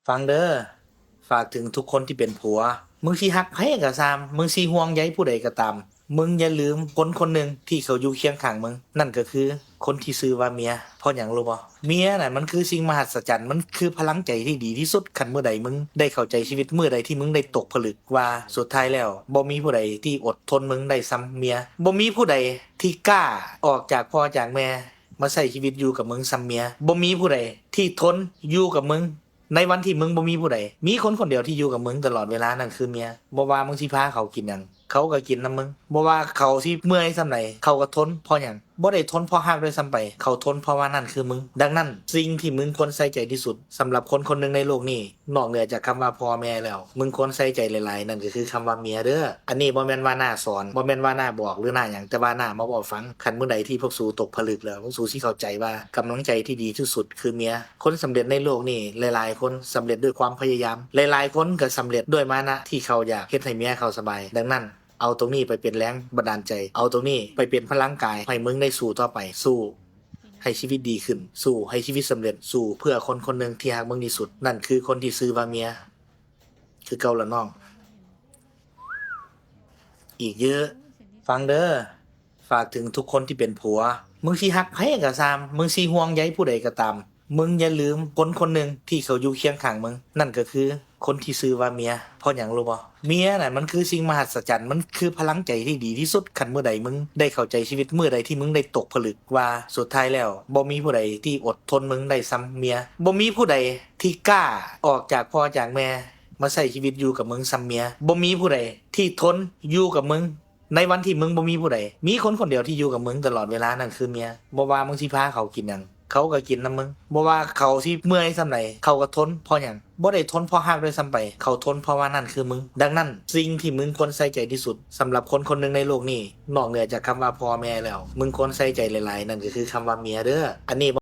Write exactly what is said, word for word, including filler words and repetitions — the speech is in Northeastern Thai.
ฟังเด้อ ฝากถึงทุกคนที่เป็นผัว มึงสิฮักไผก็ซ่าม มึงสิห่วงใยผู้ใดก็ตาม มึงอย่าลืมคนคนหนึ่งที่เขาอยู่เคียงข้างมึง นั่นก็คือคนที่ชื่อว่าเมีย เพราะหยังรู้บ่ เมียน่ะมันคือสิ่งมหัศจรรย์ มันคือพลังใจที่ดีที่สุด คันมื้อใดมึงได้เข้าใจชีวิต มื้อใดที่มึงได้ตกผลึกว่าสุดท้ายแล้วบ่มีผู้ใดที่อดทนมึงได้ส่ำเมีย บ่มีผู้ใดที่กล้าออกจากพ่อจากแม่ มาใช้ชีวิตอยู่กับมึงส่ำเมีย บ่มีผู้ใดที่ทนอยู่กับมึง ในวันที่มึงบ่มีผู้ใด มีคนคนเดียวที่อยู่กับมึงตลอดเวลา นั่นคือเมีย บ่ว่ามึงสิพาเขากินหยัง เขาก็กินนำมึง บ่ว่าเขาสิเมื่อยส่ำใด เขาก็ทน เพราะหยัง บ่ได้ทนเพราะฮักด้วยซ้ำไป เขาทนเพราะว่านั่นคือมึง ดังนั้น สิ่งที่มึงควรใส่ใจที่สุด สำหรับคนคนหนึ่งในโลกนี้ นอกเหนือจากคำว่าพ่อแม่แล้ว มึงควรใส่ใจหลายๆ นั่นก็คือคำว่าเมียเด้อ อันนี้บ่แม่นว่าน้าสอน บ่แม่นว่าน้าบอกหรือน้าหยัง แต่ว่าน้ามาเว้าฟัง คันมื้อใดที่พวกสูตกผลึกแล้ว พวกสูสิเข้าใจว่ากำลังใจที่ดีที่สุดคือเมีย คนสำเร็จในโลกนี้หลายๆ คนสำเร็จด้วยความพยายาม หลายๆ คนก็สำเร็จด้วยมานะที่เขาอยากเฮ็ดให้เมียเขาสบาย ดังนั้น เอาตรงนี้ไปเป็นแรงบันดาลใจ เอาตรงนี้ไปเป็นพลังกายให้มึงได้สู้ต่อไป สู้ให้ชีวิตดีขึ้น สู้ให้ชีวิตสำเร็จ สู้เพื่อคนคนหนึ่งที่ฮักมึงที่สุด นั่นคือคนที่ชื่อว่าเมีย คือเก่าละน้อง อีกเยอะ ฟังเด้อ ฝากถึงทุกคนที่เป็นผัว มึงสิฮักไผก็ซ่าม มึงสิห่วงใยผู้ใดก็ตาม มึงอย่าลืมคนคนหนึ่งที่เขาอยู่เคียงข้างมึง นั่นก็คือคนที่ชื่อว่าเมีย เพราะหยังรู้บ่ เมียน่ะมันคือสิ่งมหัศจรรย์ มันคือพลังใจที่ดีที่สุด คันมื้อใดมึงได้เข้าใจชีวิต มื้อใดที่มึงได้ตกผลึกว่าสุดท้ายแล้วบ่มีผู้ใดที่อดทนมึงได้ส่ำเมีย บ่มีผู้ใดที่กล้าออกจากพ่อจากแม่ มาใช้ชีวิตอยู่กับมึงส่ำเมีย บ่มีผู้ใดที่ทนอยู่กับมึง ในวันที่มึงบ่มีผู้ใด มีคนคนเดียวที่อยู่กับมึงตลอดเวลา นั่นคือเมีย บ่ว่ามึงสิพาเขากินหยัง เขาก็กินนำมึง บ่ว่าเขาสิเมื่อยส่ำใด เขาก็ทน เพราะหยัง บ่ได้ทนเพราะฮักด้วยซ้ำไป เขาทนเพราะว่านั่นคือมึง ดังนั้น สิ่งที่มึงควรใส่ใจที่สุด สำหรับคนคนหนึ่งในโลกนี้ นอกเหนือจากคำว่าพ่อแม่แล้ว มึงควรใส่ใจหลายๆ นั่นก็คือคำว่าเมียเด้อ อันนี้